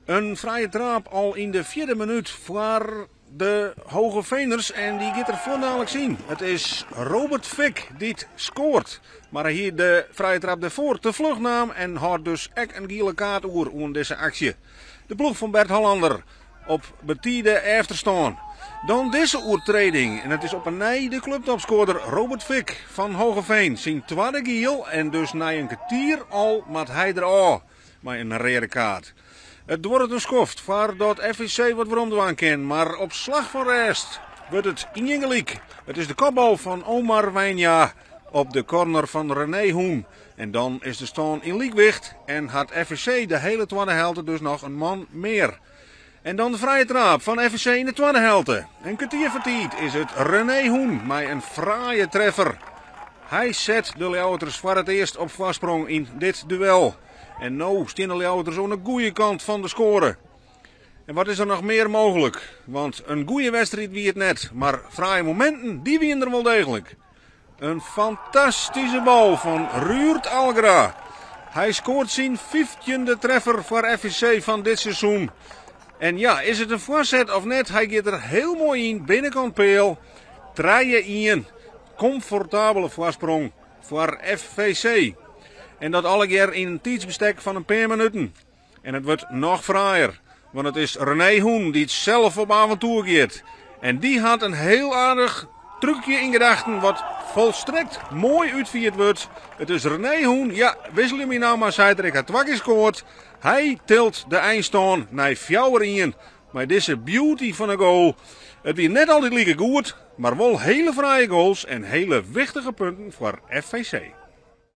In frije traap al yn de fjirde minút foar de Hoogeveners en dy giet der fuortdaliks yn. It is Robert Fik dy't skoart, mar hy hie de frije traap dêrfoar te fluch naam en hâldt dus ek in giele kaart oer oan dizze aksje. De ploech fan Bert Hollander op betide efterstân. Dan dizze oertreding en it is op 'e nij de kluptopskoarder Robert Fik fan Hoogeveen. Syn twadde giel en dus nei in kertier al moat hy der ôf mei in reade kaart. It duorret in skoft foardat FVC wat werom dwaan kin, mar op slach fan rêst wurdt it ien gelyk. It is de kopbal fan Omar Wijnja op de corner fan René Hoen. En dan is de stân yn lykwicht en hat FVC de hele twadde helte dus noch in man mear. En dan de frije traap fan FVC yn de twadde helte. In kertier foar tiid is it René Hoen mei in fraaie treffer. Hy set de Ljouwerters foar it earst op foarsprong yn dit duel. En no stean de Ljouwerters oan de goede kant fan de skoare. En wat is der noch mear mooglik? Want in goede wedstriid wie it net, mar fraaie mominten dy wiene der wol deeglik. In fantastyske bal fan Ruurd Algra. Hy skoart syn fyftjinde treffer foar FVC fan dit seizoen. En ja, is it in foarset of net? Hy giet der hiel moai yn, binnenkant peal. 3-1. Komfortabele foarsprong foar FVC. En dat allegear yn in tiidsbestek fan in pear minuten. En it wurdt noch fraaier, want it is René Hoen dy't sels op aventoer giet. En dy hat in hiel aardich trúkje yn gedachten wat folstrekt moai útfierd wurdt. It is René Hoen, ja, wisselje my no mar, seit er, ik ha twa kear skoard. Hy tilt de einstân nei 4-1 mei dizze beauty fan in goal. It wie net altyd like goed, mar wol hele fraaie goals en hele wichtige punten foar FVC.